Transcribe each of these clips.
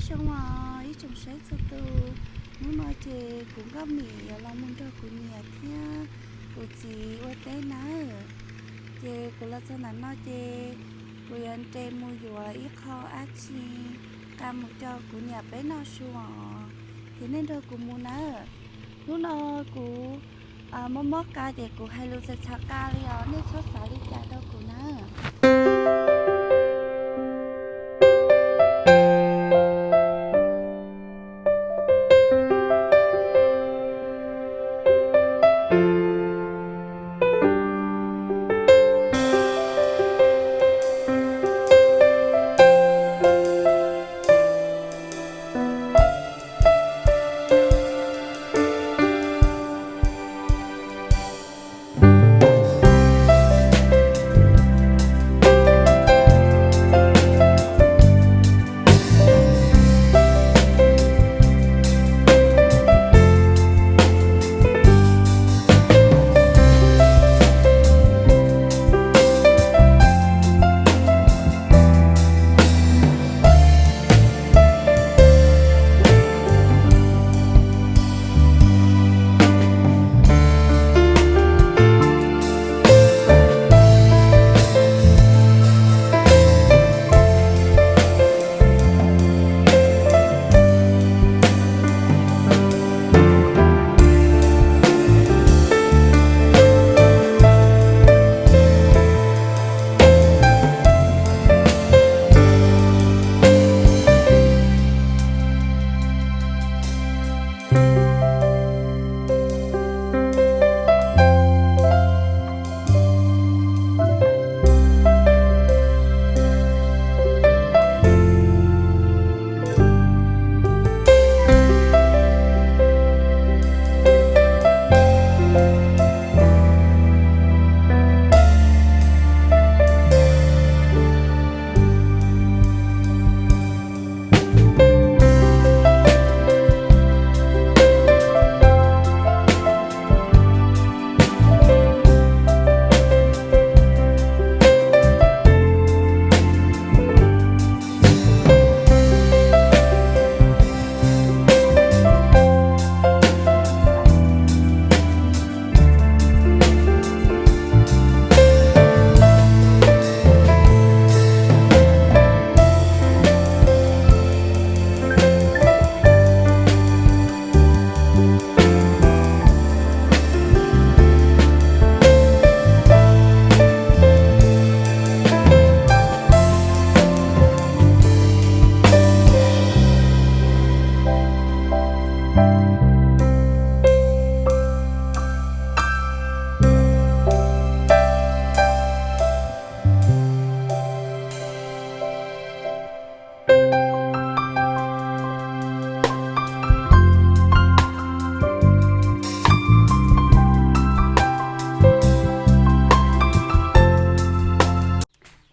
Zoo os ib tsoom saib txhua tus, hnub no ces kuv Nkauj Mim yuav los mus nrog kuv niam thiab kuv txiv ua teb nawb. Ces kuv los txog ntawm no ces kuv yuav nres mus yuav ib qho dab tsi nqa mus rau kuv niam peb noj su os. Ces nej nrog kuv mus nawb. Hnub no kuv mob mob qa ces kuv hais lus txhav txhav qa li os, nej txhob xav li cas rau kuv nawb.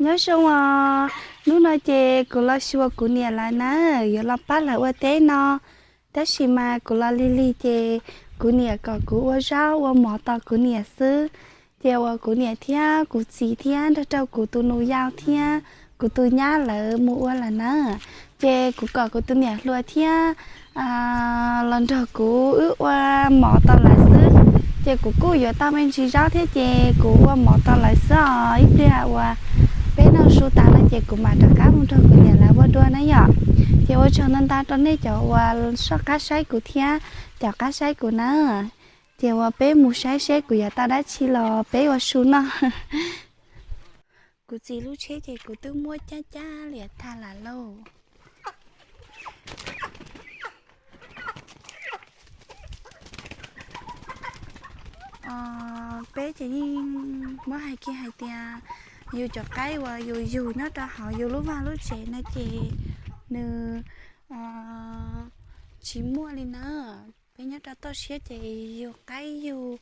Nyob zoo os, hnub no ces kuv los xyuas kuv niam lawv na, yuav los pab lawv ua teb no. Tab sis mas kuv los lig lig ces kuv niam kom kuv ua zaub ua mov tos kuv niam xwb. Ces uas kuv niam thiab kuv txiv thiab nrog rau kuv tus nus yau thiab kuv tus nyab lawv mus ua lawm na. Ces kuv kom kuv tus niam hluas thiab los nrog kuv wb ua mov tos lawv xwb. Ces kuv kuj yuav tau me ntsis zaub thiab ces kuv ua mov tos lawv xwb os. Ib pliag uas peb noj su tas no ces kuv mam rov qab mus nrog kuv niam lawv ua dua na yom. Ces ua tsaug ntau ntau rau nej cov uas soj qab saib kuv thiab caum qab saib kuv na. Ces uas peb mus saib seb kuv yuav tau dab tsi los peb ua su noj. Kuv txiv lub tsheb ces kuv twb muab cab cab liam tag lawm lauj. Peb ces yeej muab hais kiag hais tias yus cov qaib uas yus yug nyob rau hauv yus lub vaj lub tsev no ces nws tsis muaj li na. Peb nyob rau toj siab ces yus qaib yus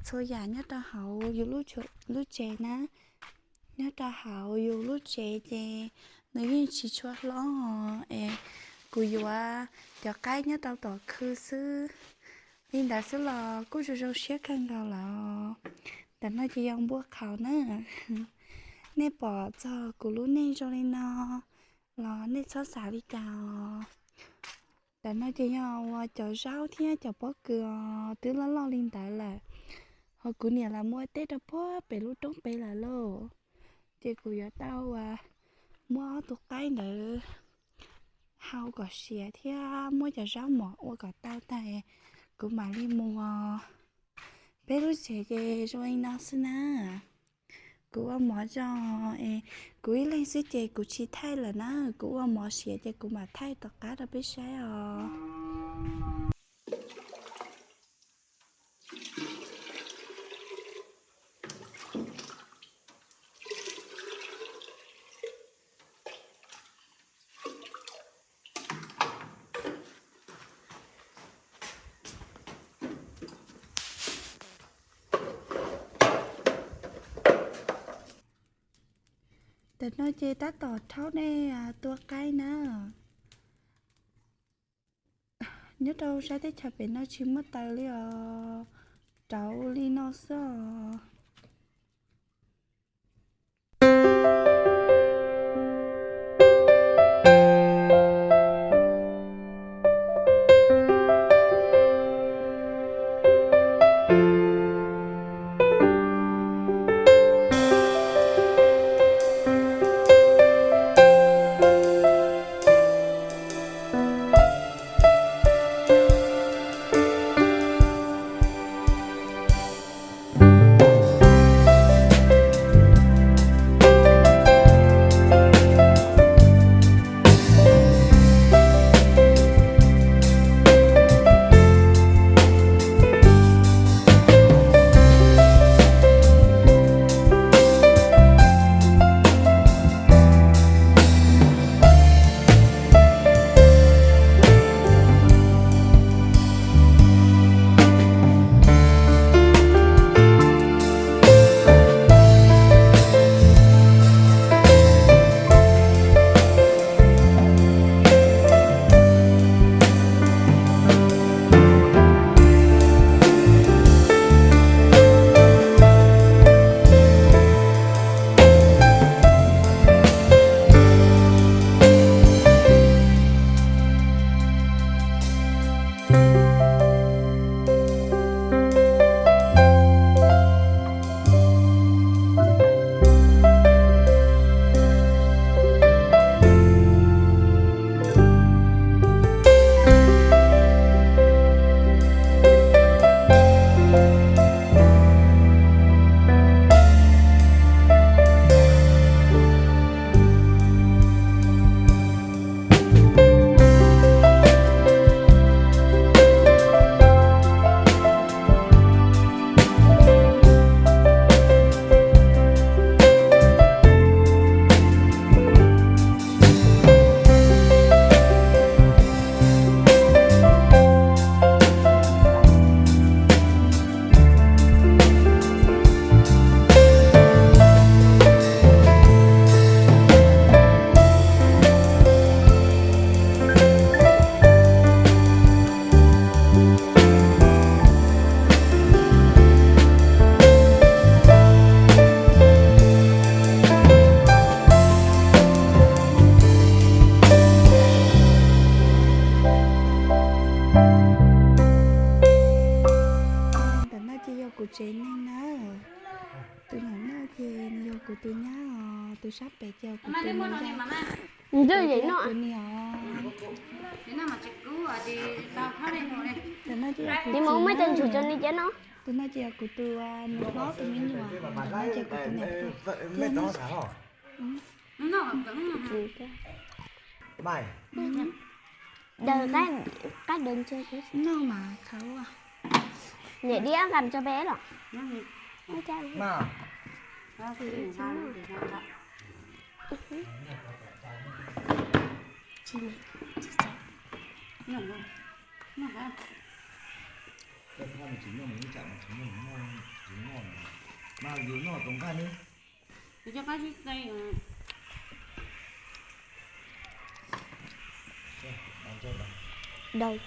txhua yam nyob rau hauv yus lub tsev na, nyob rau hauv yus lub tsev ces nws yeej tsis tshua hlob os es kuv yuav cov qaib nyob rau tom khw xwb. Li ntawd xwb los kuj zoo zoo siab kawg nkaus lawm. Ntawm no ces yog npua qhaus na. Nej pom txog kuv lub neej zoo li no, los nej txhob xav li cas os. Ntawm no ces yog ua cov zaub thiab cov pob kws os, twb loj loj li ntawd lawm. Ho kuv niam los muab teb rau puag pem lub roob pem lawm lauj. Ces kuv yuav tau ua, muab ob tug qaib ntawd hau kom siav thiab muab cov zaub mov ua kom tau tag, kuv mam li mus os. Peb lub tsev ces zoo li no xwb na. Kuv ua mov tso es kuv ib leeg xwb ces kuv tsis thaij lawm na, kuv ua mov siav ces kuv mam thaij tom qab rau peb saib os. Ntawm no ces tab tom rhaub nej tua qaib na. Nyob rau sab teb chaws pem no tsis muaj taws li os, rauv li no xwb os. Ntawm no ces yog kuv tsev neeg na. Tus ntawm no ces nws yog kuv tus nyab os, tus sab pem ces yog kuv tus niam. Ntawm no ces yog kuv tus niam os. Tus no ces yog kuv tus nyab. Tus no ces yog kuv tus, nws hlob tus me nyuam, tus no ces kuv tus niam. Daws qab daws ntsa. Noj mas khav. Niam diab nqa mus tso peb los. Daws.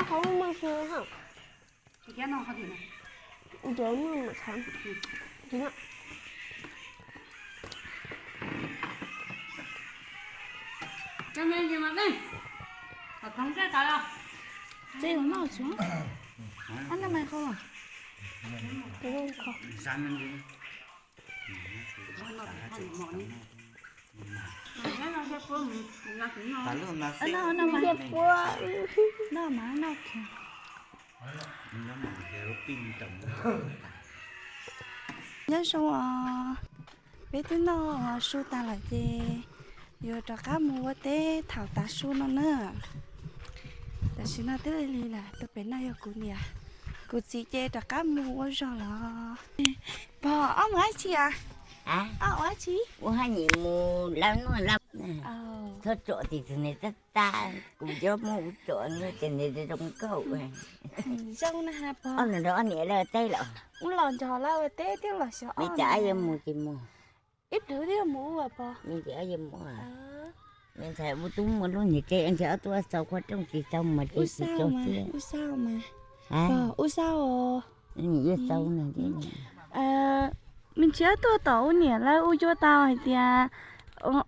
Không mua sữa hả? Ủa, trời ơi, mua mà thấm. Chính ạ. Cho nên gì mà đi. Tổng thống sẽ tới đâu? Đây là màu xuống. Ăn năm này không à? Cái này không. Ăn năm này. Ăn năm này. Ăn năm này kìa. Nyob zoo os, peb twb noj su tas lawm ces yuav rov qab mus ua teb thaum tav su no na. Tam sim no twb lig lig lawm, tus pem no yog kuv niam, kuv txiv ces rov qab mus ua zog lawm. Pog, ob mus dab tsi a? Ob ua dab tsi? Ua haj nyim mus lawv noj lawv. Txhob tsom tim tus niam txaj txaj, kuv cov muaj ua tsom no ces nws zoo nkauj. Zoo na has pog. Ob niam lawv teb lawm. Ub los nrog lawv ua teb thiab los xyov me ob tsev yuav mus ces mus. Ib pliag thiaj mus ua pog. Me ntsis yuav mus. Me ntxhais ua tub muaj lub niag tsev, ntshai ob tug txaus qhua rooj tsis txaus mas tsev tsis txaus thiab. Ub, ub xau os. Yuav txaus na. Me ntsis ob tug tom ua niam lawv ua cua tau hais tias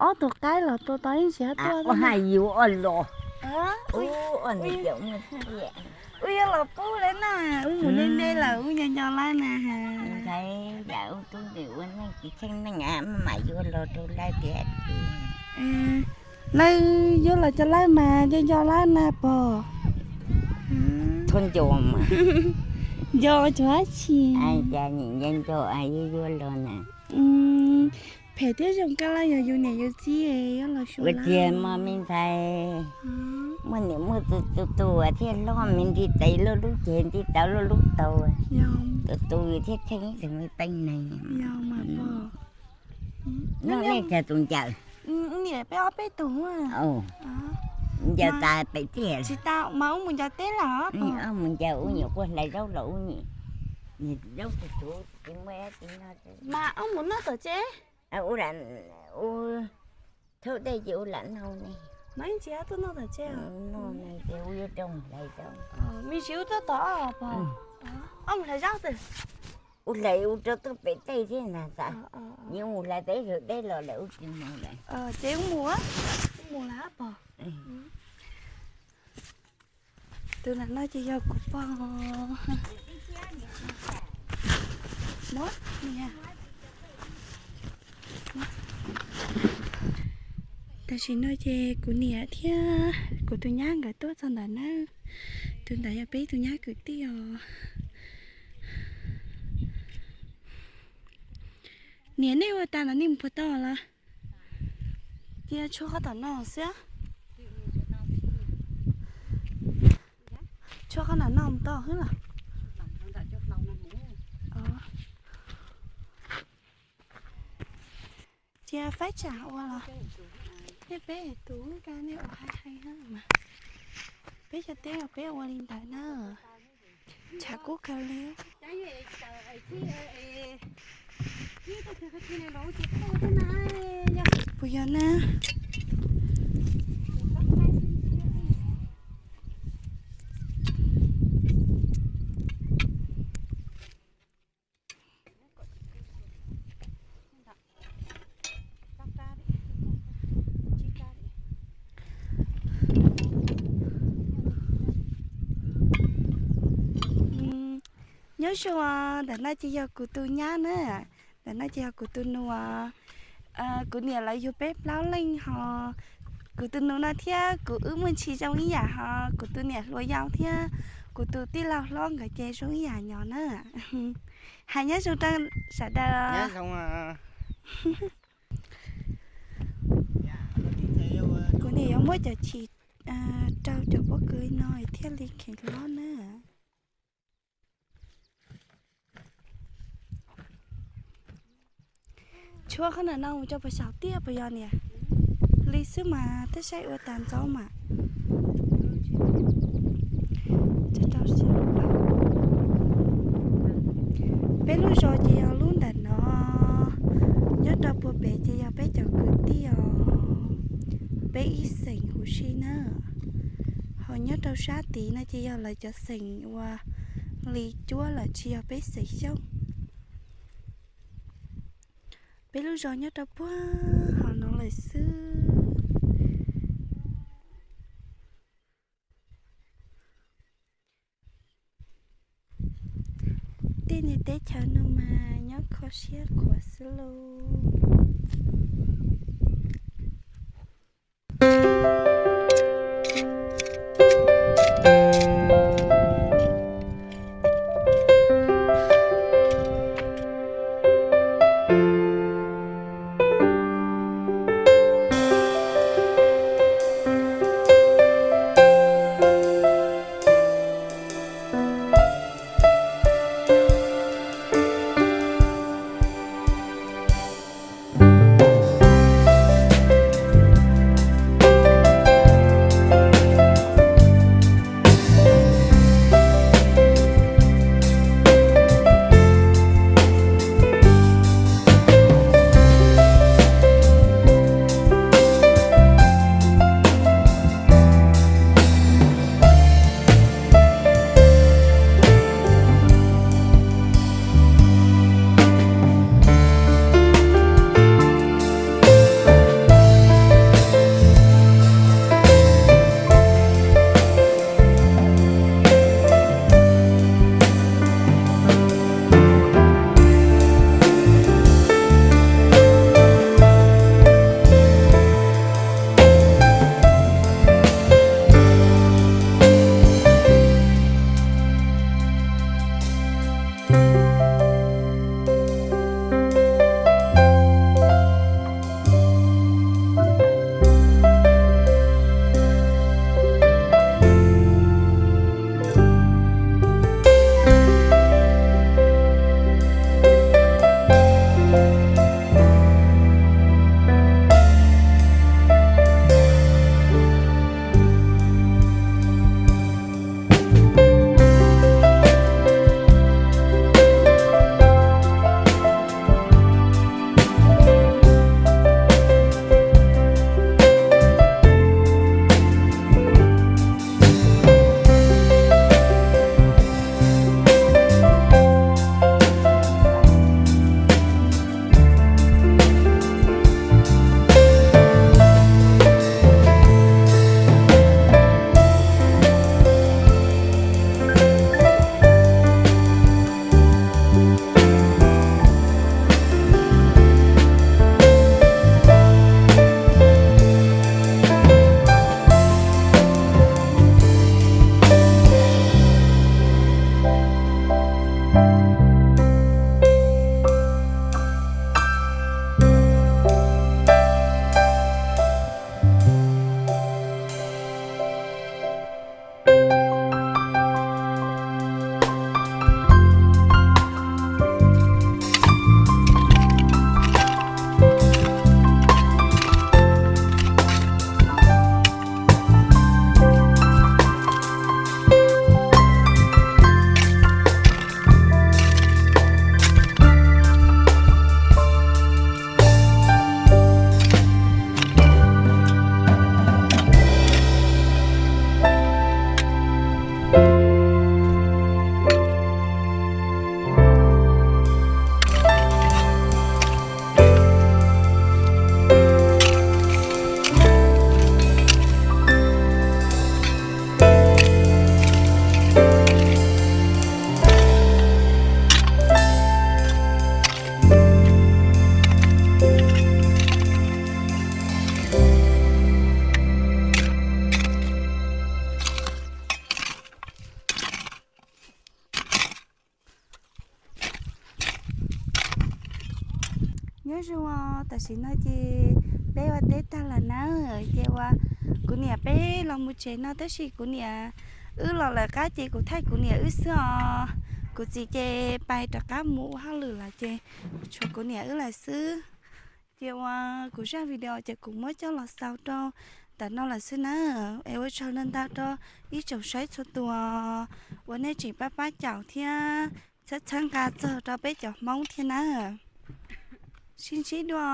ob tug qaib los tua tau ib ntsis ob tug. Ua haj yuav los. Ub, yuav los pub lawm na, ub mus deb deb lawm ub nco nco lawm na. Ntxhais yam ua tub ntawm ua neej tsis tsheej neej maj mam yuav los rau lawv tiag. Lawv yuav los cov lawv mas nco nco lawm na pog. Txhob nco mas. Nco tsuas dab tsi. Cas nim nco nco yuav yuav los na. Phem thiab zoo kawg los yog yus niam yus txiv yuav los xyuas ua tiag mas me ntxhais. Muaj niam muaj txiv tus tus thiaj hlob me nti tes luaj lub ceg nti tauv luaj lub taub. Tus tus thiaj tsheej ib tug me pej neeg. Noj nej kiag tus ncaws. Niam peb ob peb tug. Ncaws tas pem tiag. Tsis tau mas ub mus ncaws teb lawm. Mus ncaws ub nyuam qhuav hlais zaub los ub nyuam, zaub tus tus tsis muaj dab tsi noj. Mas ub mus noj tom tsev. Ua, thaum dej ces ua lam noj ne. Mas ib ntsis ob tug noj tom tsev. Noj ne ces ua yuav rau hlais zaub. Me ntsis ub tuaj tom ob pog. Ob mus hlais zaub twg? Ua hlais ua rau tuaj pem tej thiab na tas. Nws mus hlais teb zaum deb los lawm ub tsis mus lawm. Ces ub mus, ub mus lawm pog. Tus nram no ces yog kuv pog. Tam sim no ces kuv niam thiab kuv tus nyab nkawd tuaj txog ntawm na. Tus ntawd yog peb tus nyab kwv tij os. Niam, nej ua tas los nej mus puag ta los? Cia tshuab qhov tom no xwb. Tshuab qhov nram no mus tau xwb los? Cia faib tsam ua los? Nej peb tus ka nej ua hais hais mas. Peb xyov teb peb ua li ntawd na. Tshav kub kawg li. Puas yog na? Nyob zoo, ntawm no ces yog kuv tus nyab na, ntawm no ces yog kuv tus nus. Kuv niam lawv yug peb plaub leej ho, kuv tus nus no thiab kuv wb muaj ntsis zoo ib yam ho, kuv tus niam hluas yau thiab kuv tus tij laug hlob nkawd ces zoo ib yam nyob na. Hais nyob zoo rau sawv daws. Kuv niam yuav muab cov chim rau cov pob kws no thiaj li kheev hlob na. Tshuab qhov nram no mus rau puas xyaum tiaj puas yog niam? Li xwb mas tej saib ua tas ntxov mas. Peb lub zos ces yog lub ntawm no, nyob rau puag pem ces yog peb cov kwv tij os, peb ib xeem huv si na. uas nyob rau sab tid no ces yog lawv cov xeem uas li cuab lawm, tsis yog peb xeem Xyooj. Peb lub zos nyob rau puag hauv no lawm xwb. Tej niag teb chaws no mas nyob kho siab khuav xwb lauj. Nyob zoo, tam sim no ces peb ua teb tag lawm na, ces uas kuv niam peb los mus tsev no tab sis kuv niam wb los lawm qab ces kuv thaij kuv niam wb xwb os. Kuv txiv ces pais rov qab mus ua hauj lwm lawm ces tshuav kuv niam wb lawm xwb. Ces uas kuv zaj video ces kuv muab coj los xaus rau ntawm no lawm xwb na. Es ua tsaug ntau ntau rau ib tsoom saib txhua tus uas nej tseem pab pab caum thiab txhawb txhawb nqa txog rau peb cov Hmoob thiab na. Sib ntsib dua.